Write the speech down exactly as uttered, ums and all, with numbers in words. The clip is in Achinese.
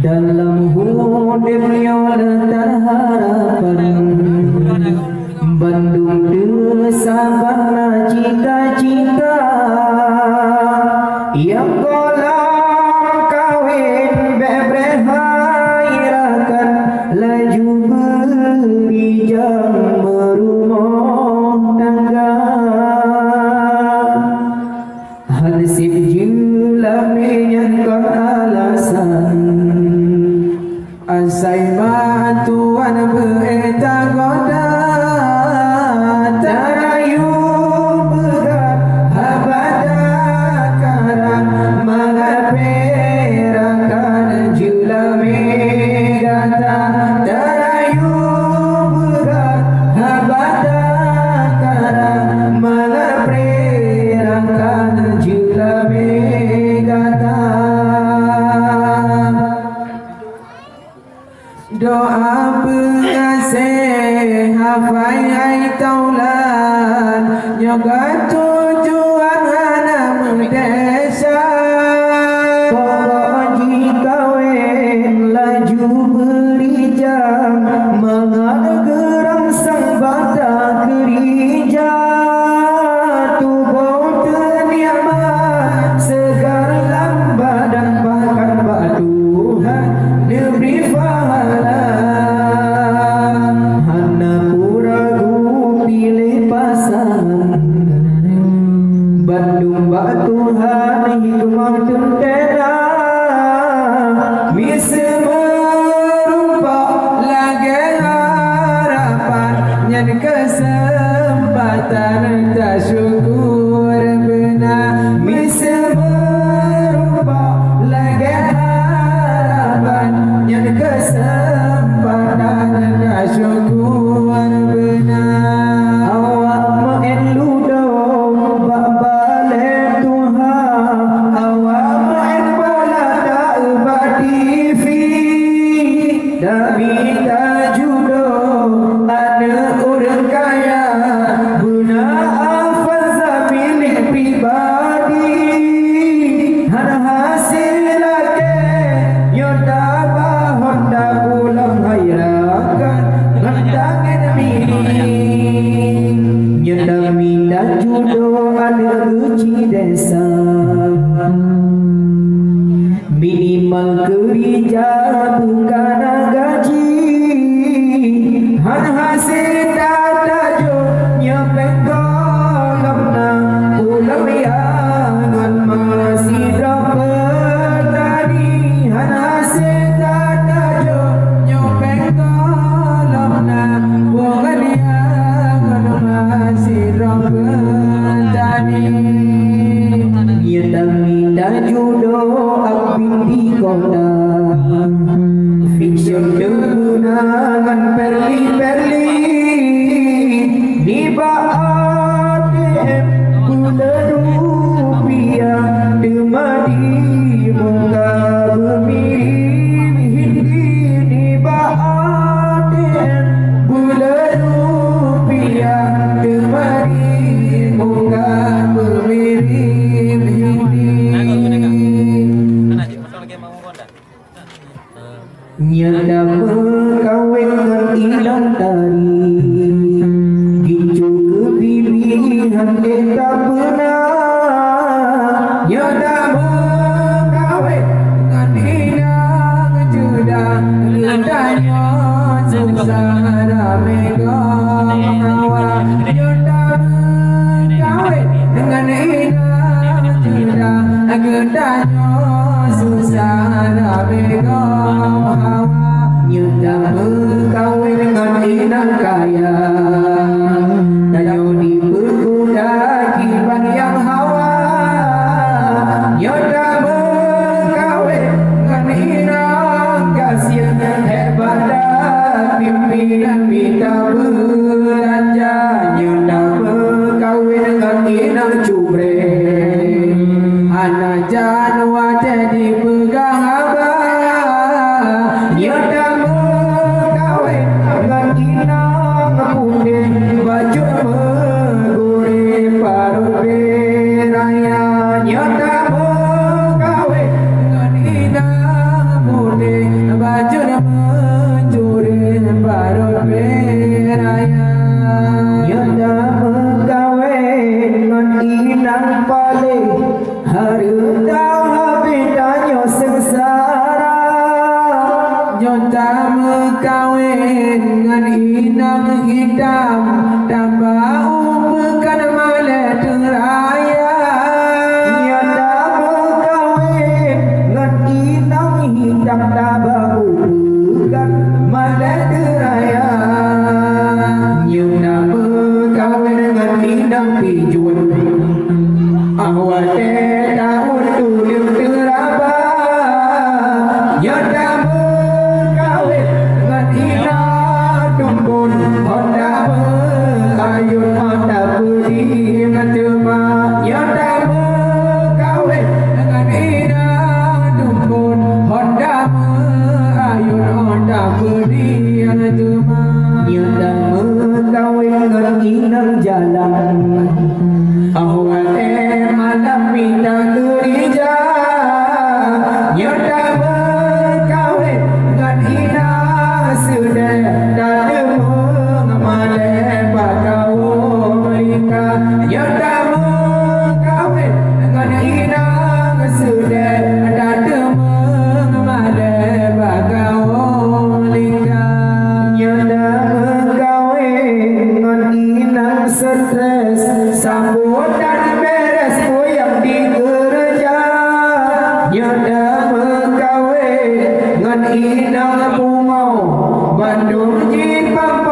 Dalam udeb nyoe le tan harapan, bandum teusaban na cita-cita. Nyang goh lam kawen bék breh hai rakan, laju beurijang meurumoh tangga. Hana sép jeulamé nyan kon alasan. Asai meutuan beu-ék tagoda, tarayu peugah haba dakara, mangat pé rakan jeulamé gata. Tarayu peugah haba dakara, mangat pé rakan jeulamé gata. Doa peungaséh hafai hai taulan, nyoe ka tujuan hana meudesya. Pokok jikawen laju beurijang, mangat geurangsang bata keurija. Tuboh teunikmat seugar lam badan, bahkan bak Tuhan neubri pahala. Hana peue ragu piléh pasangan, bandum bak Tuhan hikmah teuntèe na. Miseue meurumpok lagèe harapan, nyan keuseumpatan tasyukur beuna. Miseue meurumpok lagèe harapan, nyan keuseumpatan tasyukur beuna. Awak meu'en ludo bak balèe tuha, awak meu'en bola bak T V. Tamita judoe aneuk ureueng kaya, beuna Avanza milék pribadi. Hana hasé lakèe nyoe taba Honda pulang hai rakan ngon tangen mini. Nyoe tamita judoe aneuk geuchik desa. Minimal keurija bukana gaji, hana hasé tatajok nyoe péng gohlom na. Ulôn ya ngon masidroe peutani, hana hasé tatajok nyoe péng gohlom na. Ulôn ya ngon masidroe peutani. Nyoe tamita judoe abin di kota. Fiction deungon perli-perli. Nibak A T M buleuen rupiah, teuma di muka beumirip Hindi. Nibak A T M buleuen rupiah, teuma di muka beumirip Hindi. Nyang dapeukawen ngon inong tari, gincu keu bibi han ék tapeuna. Nyang dapeukawen ngon inong Juda, geutanyoe susah ramé gob hawa. Nyang dapeukawen ngon inong Juda, geutanyoe susah ramé gob hawa. Nyoe tameukawen ngon inong kaya, tanyoe dipeukuda kiban nyang hawa. Nyoe tameukawen ngon inong gasien, hék bak that pimpinan mita Hitam, tambah u peukan malée teuraya. Nyan tameukawen ngon inong hitam, tambah u peukan malée teuraya. Nyan tameukawen ngon inong pijot. Ah watée taun tuleueng teuraba, nyoe tameukawen ngon inong dumbon, hon tameuayun, hon tapeuding teuma. Nyoe tameukawen ngon inong dumbon, hon tameuayun, hon tapeuding teuma. Nyoe tameukawen ngon inong jalan. Oh watée malam mita geurija, nyoe tameukawen ngon inong seudeh, tateumeung malée bak kawöm lingka. Nyoe tameukawen ngon inong seudeh, tateumeung malée bak kawöm lingka. Nyoe tameukawen ngon inong stres, sambot dan beres peue nyang dikeureuja. Nyoe tameukawen ngon inong pungo, bandum jipang